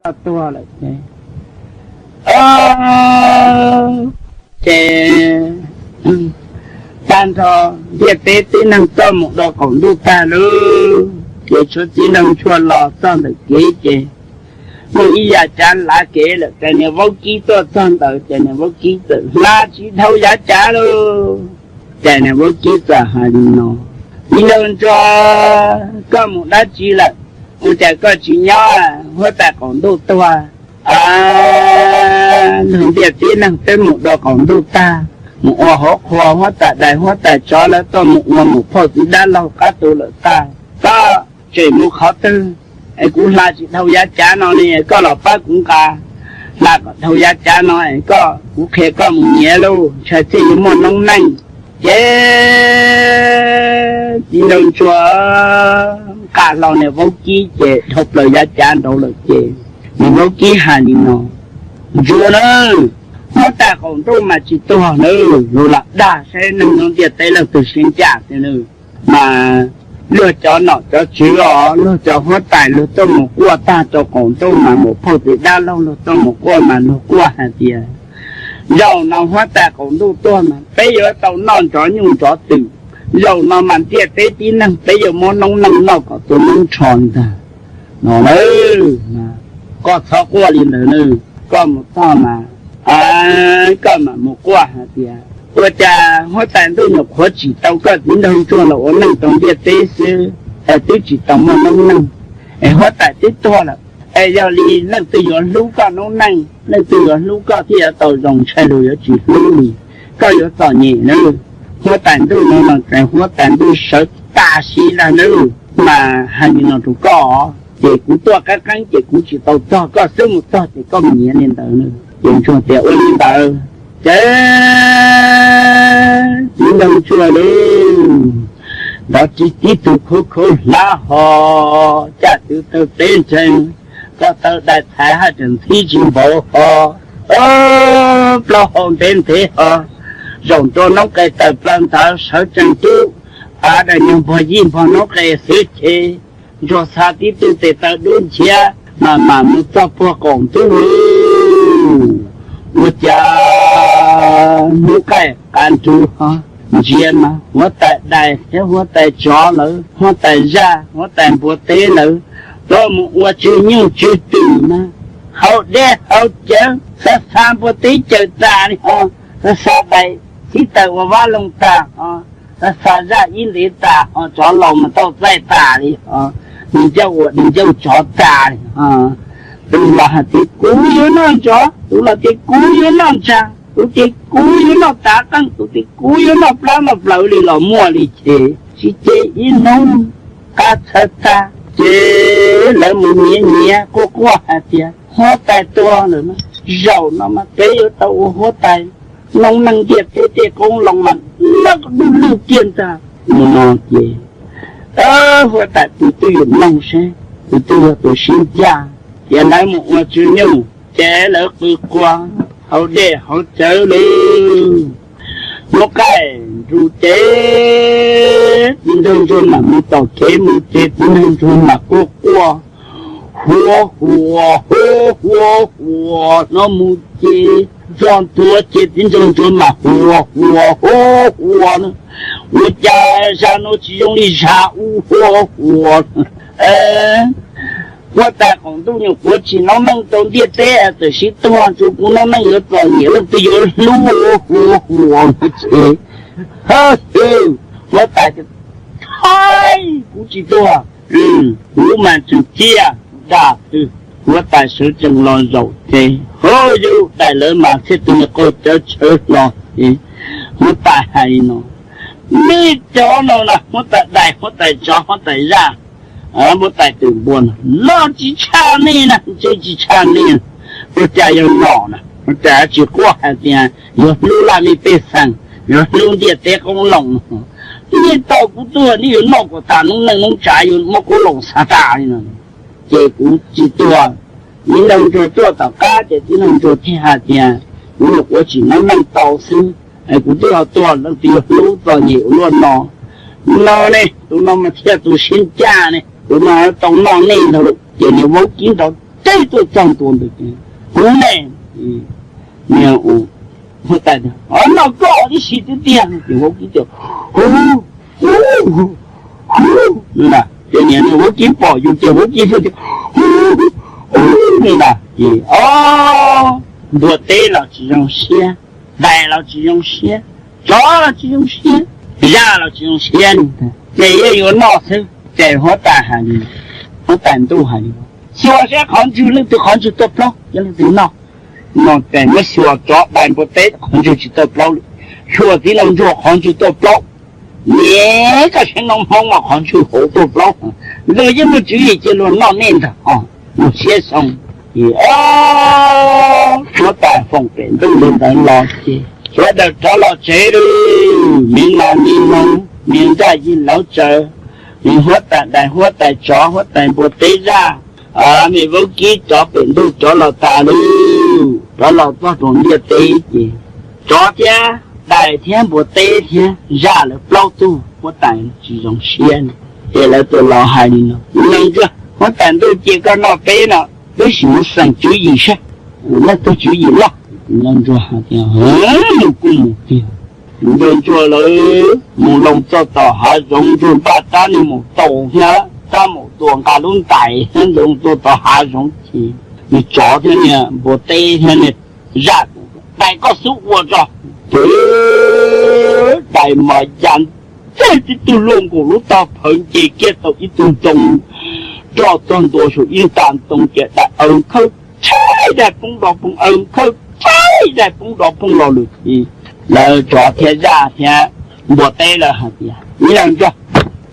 txog tuag lawm ces, ces tag nrho ntiaj teb tib neeg txawm mus dua qaum ntuj tag lawm. Ces tshuav txiv nraug ntsuag los txog ntawm kev ces muaj ib yav cav lav kev lawm, ces niag vaub kib tuaj txog ntawd ces niag vaub kib txawm hla tsis dhau yav cav lauj. Ces niag vaub kib txawm hais li no, txiv nraug ntsuag, koj mus dab tsi lawm? Ua cas koj tsis nyob huab tais qaum ntuj tuag? Luag ntiaj teb neeg peb mus dua qaum ntuj tag, mus ua hauv qhua, huab tais dais huab tais tsov lawv tuaj mus ua mus phauj txiv dab laug qab tu lawm tag, koj tseem mus qhov twg? Es kuv hla tsis dhau yav cav no li, koj los pab kuv nqa hla kom dhau yav cav no es koj, kuv qhia koj mus nyiav lauj, ntshai thiaj yuav muaj noob neej. Ces txiv nraug ntsuag nqa hlo niag vaub kib ces dhau plaws yav cav nraud lawm ces niag vaub kib hais li no, ntsuag na, huab tais qaum ntuj mas tsis tuag na, luag lam dag saib neeg nyob ntiaj teb leej twg siab ncaj tiag na. Mas luag cov nom cov tswv os, luag cov huab tais luag tuaj mus quaj tag rau qaum ntuj mas mus phauj txiv dab laug luag tuaj mus quaj mas luag quaj hais tias, zaum no huab tais qaum ntuj tuag mas peb yuav tau noj ntsov nyuj ntsov twm, zaum no mas ntiaj teb tib neeg peb yuav muab noob neej noj kom tua noob nrho ntag. No na, koj txhob quaj li ntawd na, koj mus txog mas koj mam mus quaj hais tias, ua cas huab tais ntuj nyuam qhuav tsim tau koj txiv nraug ntsuag los ua neej rau ntiaj teb xwb, es twb tsis tau muaj noob neej, es huab tais twb tuag lawm, es yog li leej twg yuav hlub koj noob neej, leej twg yuav hlub koj thiaj yuav tau zoo, ntshai luag yuav tsis hlub li, koj yuav txom nyem na. Huab tais ntuj no mas tseem huab tais ntuj sawv tas si ntag na, mas hais li no rau koj, ces kuv tuaj qeeb qeeb ces kuv tsis tau txog, koj xub mus txog ces koj mus nyiav li ntawd. Ces ntsuag tias ua li ntawd ces txiv nraug ntsuag li nrov ris tib tug khaub khaub hlab ho, caj tw taw teb ntseeg, ko taw dais thaiv haj tseem ntxhib tsis npaum ho, plaub hau ntev ntev ho, zaum ntua noob qes tawm plaws ntawd sawv tsees tub, av dais nyuag npog yij npog noob qes xwb ces ntsuag xa tib tug tes taw dub nchiav mas mam mus txog puag qaum ntuj. Ua cas hnub qaij qav nrug ho, ntsia mas huab tais dais thiab huab tais tsov lawv, huab tais zaj huab tais npua teb lawv tuaj mus ua tsw nyuj tsw twm mas haus dej haus cawv, xa xa npua teb cawm tas li ho, xa xa dais txhib taws ua vab loog tas ho, xa xa zaj ib ntev tas ho, tsov laus mas tau txaij tas li ho, di ncauj ua di ncauj tsov tas li ho. Tus los hais tias kuv yuav noj ntsov, tus los tias kuv yuav noj ntsa, tus tias kuv yuav noj tav qeej, tus tias kuv yuav noj plab noj plawv li los muaj li ces tsis ces ib hnub qab txhawv tag ces lawv mus nyiav nyiav quaj quaj hais tias huab tais tuag lawm, zaum no mas peb yuav tau ua huab tais, noob neej ntiaj teb tej qoob loo mas loj dub lwj kiag ntag. Mus no ces huab tais tus twg yuav mloog seb tus twg yog tus siab ncaj, ces lawv mus ua tsw nyuj ces lawv qw qua haus dej haus cawv li. Hnub qaij nrug ces txiv nraug ntsuag mam mus tom kev mus ces txiv nraug ntsuag mam quaj quaj huab huas huab huab huas no mus ces txog ntua ces txiv nraug ntsuag mam huas huas huab huas no, ua cas zaj no tsis zoo li zaj ub huab huas. Huab tais qaum ntuj nyuam qhuav tsim noob neej rau ntiaj teb tam sim tuag, tsuas kuv noob neej yuav txom nyem, leej twg yuav hlub huab huas no ces, ha, huab tais, thaib kuv tsis tuag, kuv mas tseem ciaj daj twg. Huab tais sawv tsees los zaum ces ho yus dais lawv mas thiaj tus niag qau cawv tshawv hlo ces huab tais hais li no, nej cov no na, huab tais dais huab tais tsov huab tais zaj, huab tais twm npua no, noj tsis tshaj nej na, ntsej tsis tshaj nej, ua cas yog nom na, ua cas tsis quaj hais tias yuav hlub laj mej pej xeem, yuav hlub ntiaj teb qoob loo. Nej tau kuv tuag nej yuav noj kuv tas noob neej noob tsav, yuav muab kuv loos xav tas li no. Ces kuv tsis tuag. Txiv nraug ntsuag tuaj tom qab ces txiv nraug ntsuag thiaj hais tias, kuv nyuam qhuav tsim noob neej tau xwb, kuv twb ho tuag, leej twg yuav hlub txom nyem ua luaj no. No ne, tus no mas thiaj tus siab ncaj ne, tus no tau noj nej ntag lauj. Ces niag vaub kib nrov teb tuaj txog ntua ntawd ces, Huv ne, niag huab tais, noj koj tib si twb tiag. Ces huab kib tias, Huv, huv, huv. Ces niag huab kib pom yus ces huab kib tias, Huv, huv, li ntawd ces, o, npua teb los tsis zoo siab, dais los tsis zoo siab, tsov los tsis zoo siab, zaj los tsis zoo siab li. Ces yeej yuav noj xwb. Ces huab tais hais li, huab tais ntuj hais li, Xyuas saib qhov ntswg, leej twg qhov ntswg tuaj plaub, cia leej twg noj. No ces muab xyuas tsov, dais, npua teb, qhov ntswg tsis tuaj plaub li. Xyuas txiv nraug ntsuag, qhov ntswg tuaj plaub. Niam, koj saib noj hmoob mas qhov ntswg hauv tuaj plaub. Luag yeej muaj tswv yim cia luag noj nej ntag os, muaj siab xyoo. Ces huab tais foom pem ntuj li ntawd los ces sawv daws rov los tsev lawm. Me nas me noog, me nraj yig lauv tsaws, me huab tais dais, huab tais tsov, huab tais npua teb zaj, me vaub kib rov pem ntuj rov los tas lawm, rov los txog rau ntiaj teb ces tsov thiab dais thiab npua teb thiab zaj lawv plaub tug huab tais tsis zoo siab li. Ces lawv txawm los hais li no, Nraug ntsuag, huab tais ntuj cia koj noj peb no, peb sim mus xeem tswv yim saib leej twg tswv yim loj. Nraug ntsuag hais tias, Mus kuj mus tiag. Nraug ntsuag lawv mus loo txog tom hav zoov, ntsuag npaj rab niag maum taus thiab rab maum tuam nqa lub ntais thiab loo txog tom hav zoov ces niag tsov thiab niag npua teb thiab niag zaj, Dais, koj xub ua tso. Ces dais mas ya ntxiag tib tug luaj nkaus lub tog phawv nce kiag tau ib tug ntoo roj txog ntua saum ib nta ntoo ces dais aws khawb tshaib dais poob dov poob, aws khawb tshaib dais poob dov poob los lawm ces lawv tsov thiab zaj thiab npua teb lawv hais tias, Nraug ntsuag,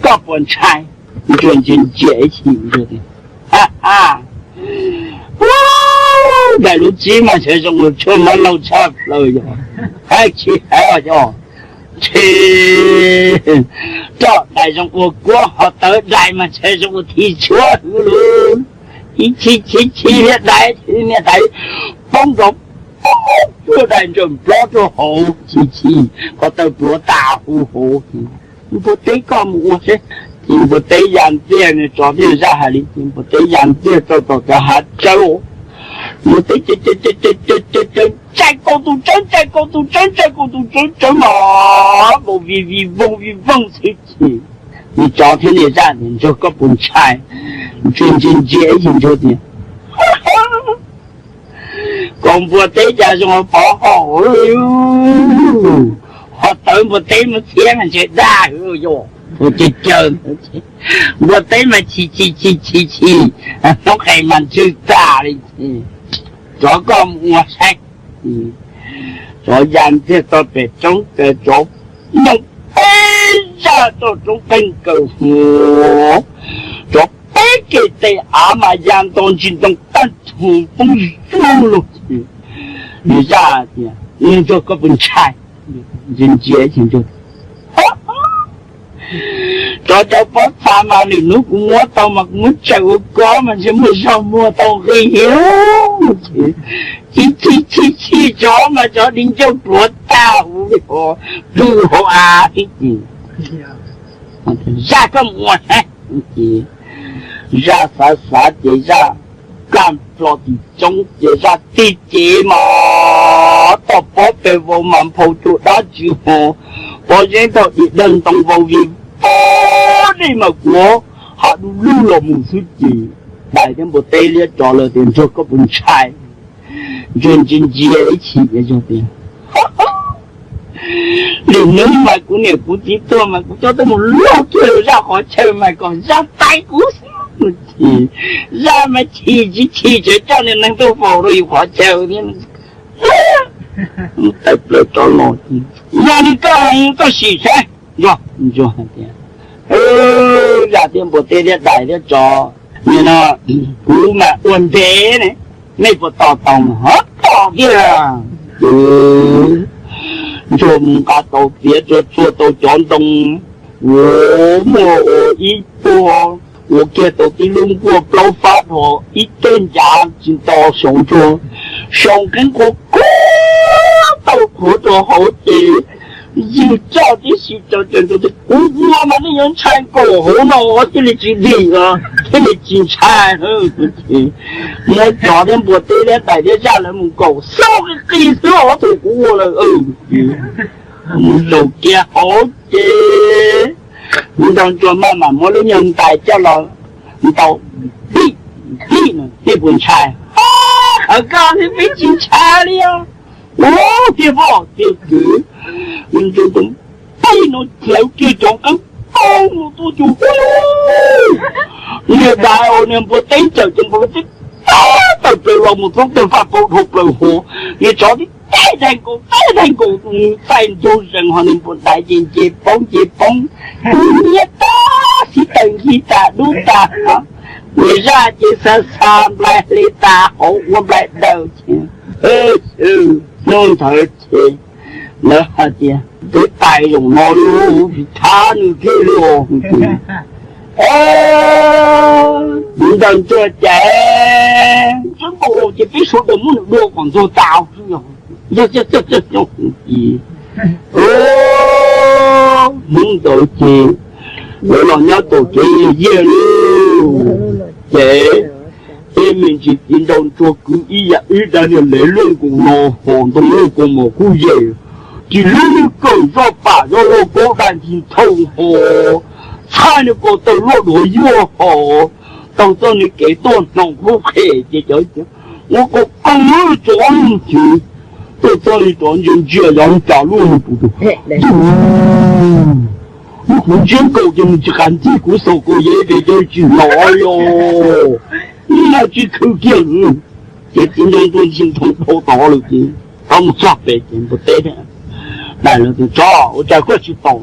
koj puas ntshai? Ntsuag ntsia ntsia ib chim, Ntsuag tias, Ha ha, dais lub tsib mas ntshe zoo ua tshuaj mab laug tshaj plaws yog, hais tsis hais os yog, ntshe roj dais zoo ua kuab, ho tawv dais mas ntshe zoo ua thib tshuab hwv lug. Ib chim chim chim niag dais, niag dais poob nrov, poob cuag dais ntsaws nplob rau hauv, chim chim ko taw pluav tas huv hauv. Npua teb, koj mus ua seb. Ces npua teb ya ntxiag, niag tsov thiab zaj hais li ces npua teb ya ntxiag txog tom cov hav tsawb, npua teb caws caws caws caws caws caws, ntsais kaus tus tsawb, ntsais kaus tus tsawb, ntsais kaus tus tsawb, tsawb mas vau vij vij voog vij voog xwb ces niag tsov thiab niag zaj tias, Ntsuag, koj puas ntshai? Ntsuag ntsia ntsia ib chim Ntsuag tias, Kaus npua teb cas zoo pov haum, ho tawv npua teb muab txhiab mas ntshe daj hwv yog, ua caws caws, npua teb mas chim chim chim chim chim, hnub qes mas ntswg tag li. Tsov, koj mus ua saib. Tsov ya ntxiag txog pem roob, tsov nyooj peb zaj txoj roob qeej kaws hmuv, tsov peb ke tes av mas ya nto ntsis ntoo tag nrho poob zuj lug. Niag zaj tias, Niag ntsuag, koj puas ntshai? Ntsia ntsia ces Ntsuag, Tsov cov pob txha mas lwm hnub kuv muab tau mas kuv muab tsaws ua koj mas ntshe muaj zog muag tau nqi. Chim chim chim chim, tsov mas tsov di ncauj pluav tag huv li hauv, dug hauv av tib si. Zaj, koj mus ua saib. Ces zaj xav xav ces zaj plam plo tim roob ces zaj tig cev mas toj pob pes vau mas nphau cuag dab tsi ho, pob zeb thaum ib dawg ntoo vau vij pob dej mas kuav hav du lug los mus xwb ces dais thiab npua teb liab tsov lawv tias, Ntsuag, koj puas ntshai? Ntsuag ntsia ntsia ib chim tias, Lwm hnub mas kuv niam kuv txiv tuag mas kuv coj tuaj mus laug kiag zaj qhov chaw mas kom zaj tais kuv xwb. Zaj mas chim tsis chim tseem coj niag neeg tuaj faus rau yus qhov chaw thiab. Tawm plaws rov los, Yog li koj, koj sim saib. Ntsuag, Ntsuag hais tias, Zaj thiab npua teb thiab dais thiab tsov, nim no kuv mas ua ntev ne, nej puas tos tau mas ho tos kiag. Ces Ntsuag mus nqa tau txiav tsuag tsuag tau cov ntoo, ua muag ua ib puag, ua kiag tau tib lub nkuaj plaub fab dhos ib teg ncav tsis nto saum Ntsuag, saum qeeb qhuav qhuav tau qhuav rau hauv ces Yws tso tib si, kuv ua mas nej yuav ntshai nkaus hauv no thiaj li tsis dim os, thiaj li tsis ntshai. Muab cov thiab npua teb thiab tais thiab zaj lawv mus nkaum xwb, qis qis xwb os, thaum kuv ua lawm. Mus zaum kiag hauv ces Nraug Ntsuag maj mam muab lub nyuag ntais coj los ntaus, pij pij no, nej puas ntshai? Qhov ko thiab peb tsis ntshai li os. Ua tiag voj tiag kwv, Nraug Ntsuag pij no hlawv kiag cov nqeeb poob no tuaj cuag niag dais, niag npua teb cawm ces npua teb tawm plaws los mus txob tawg faj poob dhau plaws hauv, niag tsov tib teb daig nkaus teb daig nkaus, txaij ntug zees ho niag npua dais ces nce poob nce poob, nyiab tag sib tawm nkig tas dub tas. Niag zaj ces xa xa nplai hle tas hauv ua nplai daws ces hnub ntawd ces lawv hais tias peb tais zaum no lub tsis thab nws thiab li. Nraug Ntsuag ces txawb nkaus los ces peb sawv daws muab nws dua kom ntxuag tas xwb. Yog, yog, yog, yog, yog. Hnub ntawd ces lawv los nyob tom kev yiag yiag li. Ces tej me ntsis tis Nraug Ntsuag kwv ib yam ib daim niag lev luaj nkoos no, hos ntoo luaj nkoos mos kuj yem, tis lub niag kawm zoj pam zoj lauj kaub dai nti nthoo hos, txhaij niag ko taw luaj duav yuag hos, taug txoj niag kev tuaj hnoos qub qhem ces cov ua ko qeeg tsov mus ces tuaj txog li rov ntsia ntsia yov cas luaj mus tus tus, kuv ntsia nkaus ces nws tsis qab ncig kuv xaus kaus yev pes cawg tsis hnov li os. Ib yam tsis khwv kiag. Ces tis Nraug Ntsuag ntsis nthoo dhau tod lawm ces rov mus txog pem ces npua teb, dais lawv tias tsov ua cas koj tsis tau?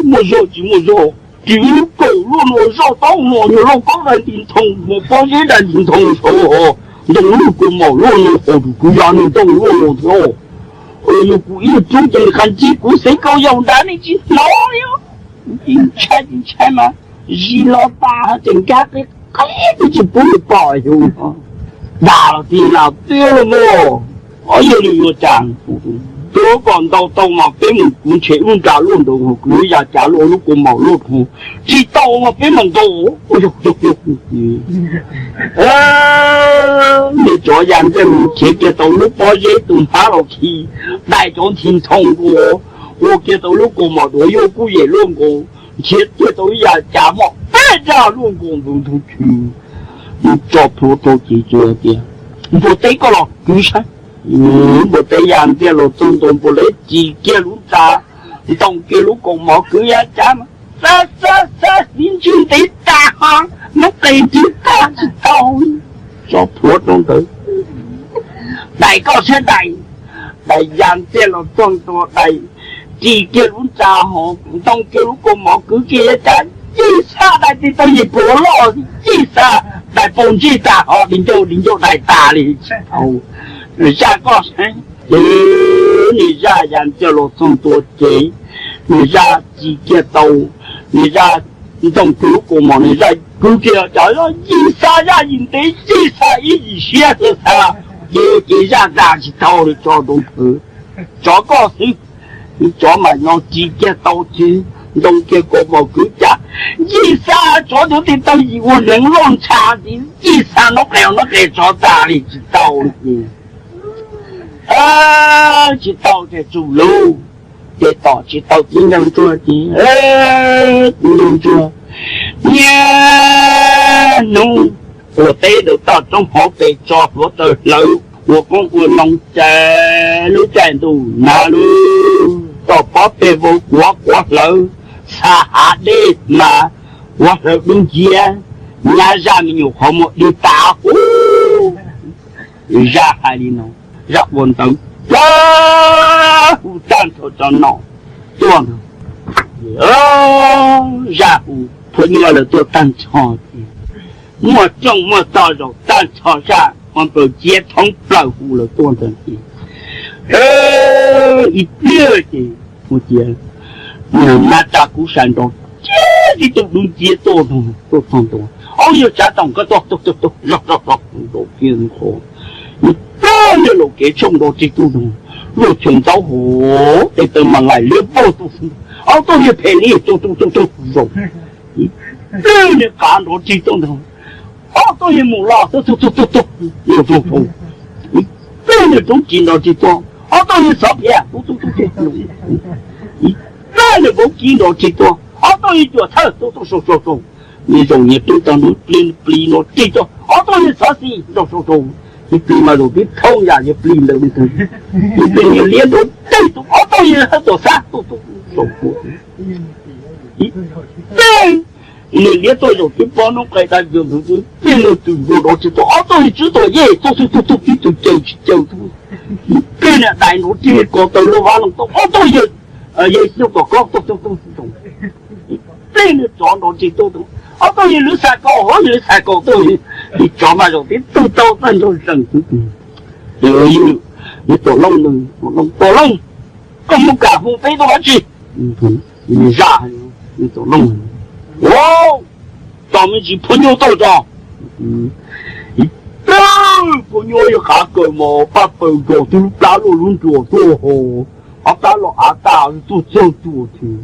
Muaj zog tsis muaj zog, tis lub kawm luaj no zoj taub no nyuag lauj kaub dai nti nthoo, mus pob zeb dai nti nthoo saud, ntoo luaj kua maum luaj no haus tus kwv yog nws ntoo luaj no thiab. Yog kuv ib rub ces nws qab ncig kuv xeev kaus yaus nrad nej tsis hnov li. Tsis ntshai tsis ntshai mas zis los tas tseem nkag qis qis twb tsis pub nws pom yus. Dag los tig los tiag los mas, ob yog li yuav cas, tuav kom ntaus tau mas peb mus, kuv ntshe lub nra luaj ntawd hos kuv lub ya cav luaj lub kua maum luaj hos, tsis tau mas peb mam ntaus. Niag tsov ya ntiaj mus nrhiav kiag tau lub pob zeb tus hmab los khi dais cov nti nthoo ua, ua kiag tau lub kua maum duav yuag kuj yem luaj nkaus, nrhiav kiag tau ib yam cav mom peb raj luaj nkaus ntug ntug chwv. Tso plhuav rau ces tias, npua teb koj los kwv saib. Npua teb ya ntiaj los txog ntua npua teb ris kiag lub ntxa, ntoo kiag lub kaus mom kwv ya cav mas, xab xab xab, tiv ntswg ntiv tas ho, nub qes ntswg tag tsis tau. Tso plhuav rau ntawd, dais koj saib dais. Dais ya ntiaj los txog ntua dais ris kiag lub ntxa ho, ntoo kiag lub kaus mom kwv kiag ya cav, yij xab dais tig tau yim pluav loj, yij xab dais pau ntsig tas ho, di ncauj di ncauj dais tas li tsis tau. Zaj koj saib, niag zaj ya ntiaj los txog ntua ces niag zaj ris kiag tau, niag zaj ntoo kiag lub kaus mom, niag zaj kwv kiag cov yij xab zaj yim ntev, yij xab ib yim siab xwb xab, ces ces zaj dag tsis tau li tso rau nthwv. Tsov koj xwb, tsov mam no ris kiag tau ces ntoo kiag kaus mom kwv cas, yij xab tsov yuav tig tau yim ua hneev loj ntsha ntxiv, yij xab nub qes nub qes tsov tas li tsis tau li ces tsis tau ces tsum lub, ces tom tsis tau tiv nraug ntsuag ces tiv nraug ntsuag niaj hnub ua teb ntawm toj roob hauv pes tso hluav taws hlawv ua qoob ua loo ces lub caij ntuj nag lub toj pob peg vau quav quav hlawv xa hav dej mas quav hlawv dub nciab, nyab zaj me nyuam qhov muag dig tas huv. Zaj hais li no, zaj ua ntawd pab hu tag nrho tso no tuaj ntag. Zaj hu phua nyuaj lawm tuaj tag nrho ces muaj rooj muaj tog zaum tag nrho zaj ua nplaws ciab thoob plaws hu lawm tuaj ntag ces ib pliag ces hu cia, niag mab rab kub sai nrau ciab tib tug dub nciab tuaj tuaj txog ntua, ob yawg tsav toom koj tuaj tuaj tuaj tuaj zoj zoj zoj nrau kiag nqho, nws pab yawg laum kev tshooj nrau tib tug nrau Luj chwm ntxaub hauv, tes taw mas laim liab paj tu, ob tug yawg phem li tu tu tu tu zoo. Ib pliag niag qav nrov rig tuaj ntag, ob tug yawg mus los tu tu tu tu tu zoo zoo. Ib pliag niag roob ris nrov rig tuaj, ob tug yawg xov phiam tu tu tu tu. Ib pliag niag vaub kib nrov rig tuaj, ob tug yawg cuam thawj tu tu sau sau sau. Niag zaum niag roob tag nrov plig plig nrov rig tuaj, ob tug yawg xov xis nrov sau sau. Ib plig mas zaum tib thooj yam yawg plig ntawd li ntag. Ib plig niag liab nrov rig tuaj, ob tug yawg hawj tuam xab tu tu sau sau. Ib pliag niag liab tuaj zaum tib pob noob qes dab yawg ntawd, ib pliag niag twm nrov rig tuaj, ob tug yawg tswb tuam yej tu tu tu tu tib tug caws tsis caws tu. Ib pliag niag dais nrov rig ko taw luaj vab loo tuaj, ob tug yawg, yawg xyoob tuam kob tu tu tu tu. Ib pliag niag tsov nrov rig tuaj, ob tug yawg lwv xav kaus, ob yawg lwv xav kaus tuaj. Ib tsov mas zaum tib tug tau tag nrho zees xwb. Ces yawg, yawg Tuam Looj nws, Tuam Looj, Tuam Looj, koj mus kam hu peb tug dab tsi? Zaj, Tuam Looj, ua, tso me ntsis phua nyuj tuaj tso. Ib pliag phua nyuj yawg qav kaws mos paj paws nrog tib lub plab luaj lub nruas tuaj hos, ob plab los av tag tuaj txog tuaj ces,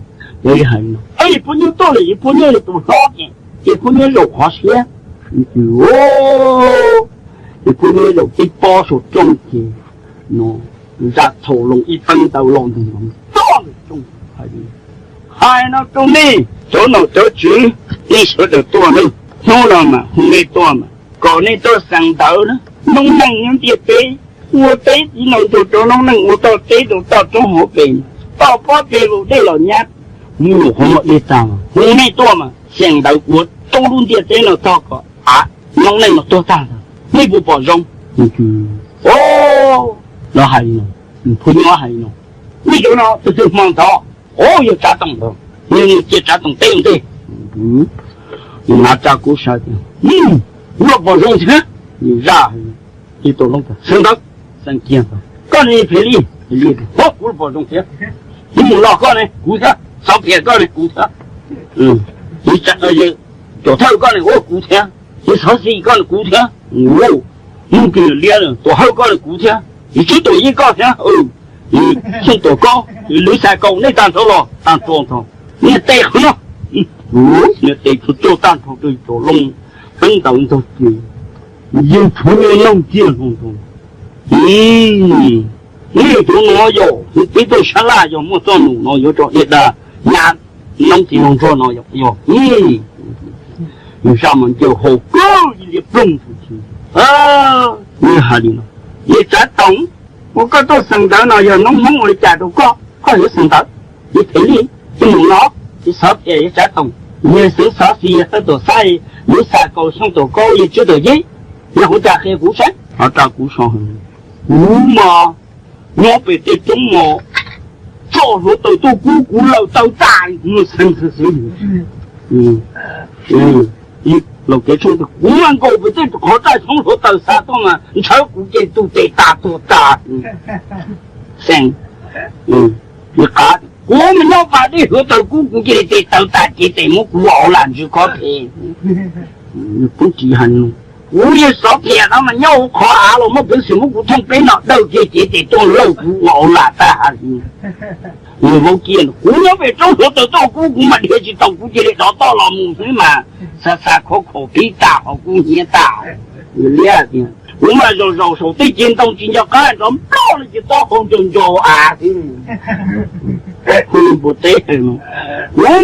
yawg hais no, yawg phua nyuj tuaj lawm, yawg phua nyuj yog tus hlob ces, ces phua nyuj zaum qhov siab. Ces phua nyuj zaum tib pob saum rooj ces, no, zaj txhaum loo ib teeb ntawd los ntawm no, toj ntawm rooj, hais no rau nej cov nom cov tswv, nej sawv daws tuaj nawb, hnub no mas hu nej tuaj mas kom nej tuaj xeev ntawv na, noob neej nyob ntiaj teb, ua teb txiv no ntug rau noob neej, ua toj teb rau toj roob hauv pes, toj pob peg vus dej los nyab, mus lus qhov muag dej tag, hu nej tuaj mas xeev ntawv ua rau lub ntiaj teb no txog kom av noob neej no tuag tag ntag, nej puas pom zoo? O, lawv hais li no, phua nyuj hais li no, nej cov no tus twg hmo ntawd, o, yog Tsav Toom ntag, nws cia Tsav Toom teb ua ntej. Nws hnav tsa kuv saib, kuv los pom zoo thiab. Nws zaj, ib tug loob xeev ntawv, xeev kiag ntag, koj ne phem li, phem li, o, kuv los pom zoo thiab. Mus los koj ne kuv thiab, xov phiam koj ne kuv thiab. Cuam thawj koj ne ua kuv thiab, yawg xov xis koj ne kuv thiab. Mus kws liab tuam hawj koj ne kuv thiab, yawg tswb tuam yej koj thiab. Xyooj tuam kob, lwv xav kaus nej tag nrho los tag nrho ntag, niag tes qhov no, niag tes tsuag tsuag tag nrho rau Tuam Looj, teeb ntawv ntog ces, yawg tshuav nyuag noog kiag hlo ntag. Nej cov no yog peb tuaj sab laj yog muaj txoj num no yuav tso diaj dag nyab noob txiv hluas nraug no yog, yog, yus zaj mas ncaws haus kawg ib liab ploog. Hais li no, yawg Tsav Toom, ua koj tuaj xeev ntawv no yog noob Hmoob ua li cas rau koj, koj yuav xeev ntawv, yawg phem li, yawg mus no, yawg xov phiam yawg Tsav Toom, yawg xeev xov xis yawg hawj tuam xab, yawg xav kaus xyooj tuam kaub yawg tswb tuam yej, yog ua cas qhia kuv saib. Ho rau kuv so, kuv mas nyob pem tej roob mos, tso hluav taws tuaj kub kuv lawm taw tas, xeev xwb. Los kev tshooj kuv mas nkaum pem tej qhov raj xyoob hluav taws xa tuaj mas ntshaw kuv ces tu tes tas tuag tas. Xeev, kuv mas nyob pas dej hluav taws kub kuv cia li tes taw tas cev tes muab kuv ua lam ntsws khob phem. Pub ris hais, kuv yawg xov phiam no mas nyob hauv qhov av los muaj peev xwm muab kuv thooj pleb no dawj kiag cev tes tuaj lawj kuv ua lam tag. Yawg Vaub Kiab, kuv nyob pem roob hluav taws tuaj kub kuv mas dhia tsis tau kuv cia li dov toj los mus xwb mas xa xa khov khaum pib tag ho kub hnyiab tag. Yawg Liab tias, kuv mas zaum zaum saum tej ceg ntoo tsis nco qab nrov nploj li ces taub hau ncaus ncaus av xwb. Kuv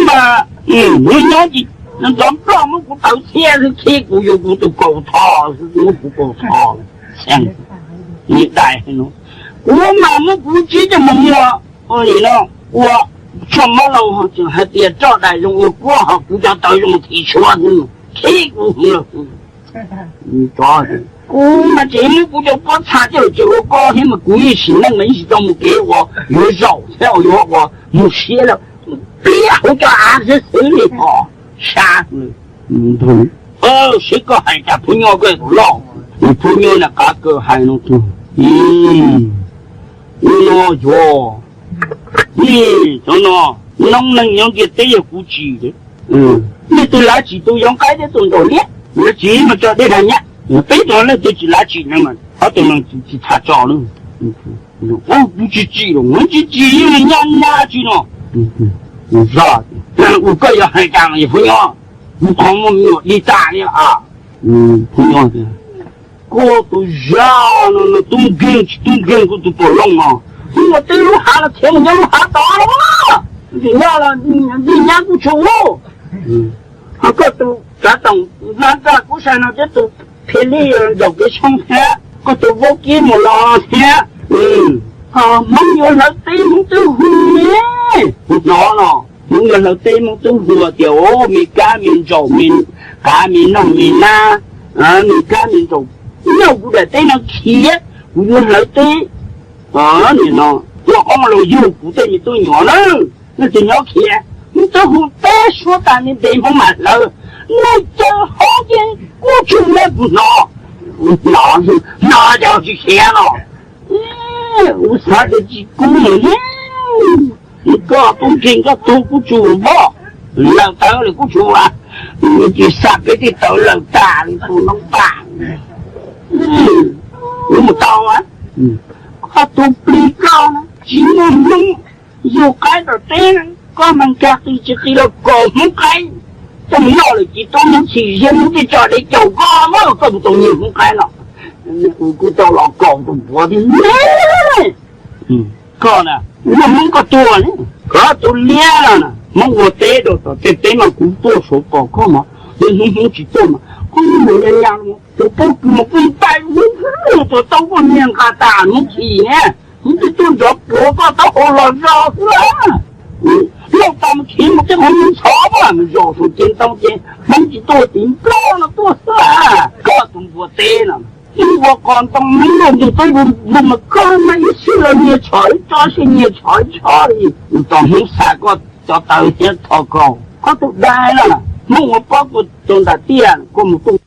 mas, kuv nyob ces nrov nploj muab kuv taw txhiab xwb, khib kuv yuav kuv tus kaus tho, muab kuv kaus tho. Dais, kuv mas muab kuv tsib coj mus muag li no, ua tshuaj mab laus tseem hais tias roj dais zoo ua kuab ho kuv cov taw zoo thim tshuab xwb, khib kuv lawm. Kuv mas tseem muab kuv cov pob txha coj los tseem ua kob thiab mas kuv yeej sim neej mas yeej tsis tau mus kev uas yuav zaum thiab uas yuav ua mus siab lawm. Pliab hauv cov av xwb xwb li os, sab. Seb koj hais cas phub nyuj koj tus loj. Phub nyuj na qav kaws hais no, ua no yuav, nej cov no, noob neej nyob ntiaj teb yog kuv tsim. Nej tus lav tsim tus yov nqaib thiab tus nraum liab, lav tsim mas tso dej dag nyab, peb tus leej twg tsis lav tsim no mas ob tug no tsis tham tso lawm. Ub, kuv tsis tsim los, kuv tsis tsim, yeej nyab nyab tsis no. Ua koj yog hais cas no yog Hmoob nyob, kuv qhov muaj me nyuam dig tag li a. Hmoob nyob tias, koj tus zaj no tub nkeeg tsis tub nkeeg, koj tus poj loog no, ua teb lub hav los khiav mus nyob lub hav tod los, tsis nyob los dig nyab kuj tshua ub. Ho koj tus kav toom hlab raj kub sai no thiab tus phim lij zaum kev tshoob thiab koj tus vaub kib mus los thiab, ho Hmoob yuav hlawv teb Hmoob twb hu ne. Kuv hnov no, Hmoob yuav hlawv teb Hmoob twb hu tias, o, me kab me ntsaum me qav me noog me nab, me kab me ntsaum, nyob kuv daim teb no khiav, kuv yuav hlawv teb. Nim no ua qoob los yug kuv tej me tub nyuam na, nej tsis nyob khiav, Hmoob twb hu teb suab tas li ntev Hmoob mam hlawv, nej caw hov ces kuj tshwm ne kuv hnov. Hnov, hnov ces tsis khiav no. Kuv xav tias tsis kub li, koj tub nkeeg koj tug kuj tsuas npoj, lawm tawv li kuj tsuas, tsis xa peb tej tawv lawm tas li tus noob tas. Kuv mus tau, koj tus plig koj tsis muaj Hmoob yug qaib tom teb, koj mas nkag qis tsis qis los kaus Hmoob qaib, coj mus noj lawm ces tub Hmoob chim ziab Hmoob thiaj tso dev caum koj mas koj mus tau nyiag Hmoob qaib los. Kuv kuj tau los kaus tus npuav thiab ne. Koj na, muaj Hmoob koj tuag ne, koj tus liab no na, Hmoob ua teb rau tom tej teb mas kuv tuaj suav kom koj mas, hnub Hmoob tsis tuaj mas koj yeej mus nyas nyas los tus pob kws mas kuj ntais Hmoob, tus taub koj niag nqa tas Hmoob chim ne, Hmoob twb tuaj nrov pluav koj taub hau los zog xwb lawm. Lauj tas mus khiav mus tej qhov Hmoob ntxhov mas mus zaum saum cev ntoo ces Hmoob tsis tuaj tim Nplog no tuaj xwb. Koj tus npua teb no, Hmoob ua qos ntoo Hmoob luaj ntug teb npug mas koj mas ib sij los nyiag tsho ib tsob, ib sij nyiag tsho ib tsob li. Tos Hmoob xa koj cov tawv thiab tho kaus, koj tus dab no, Hmoob ua pob kws rau nram tiaj koj mus tuaj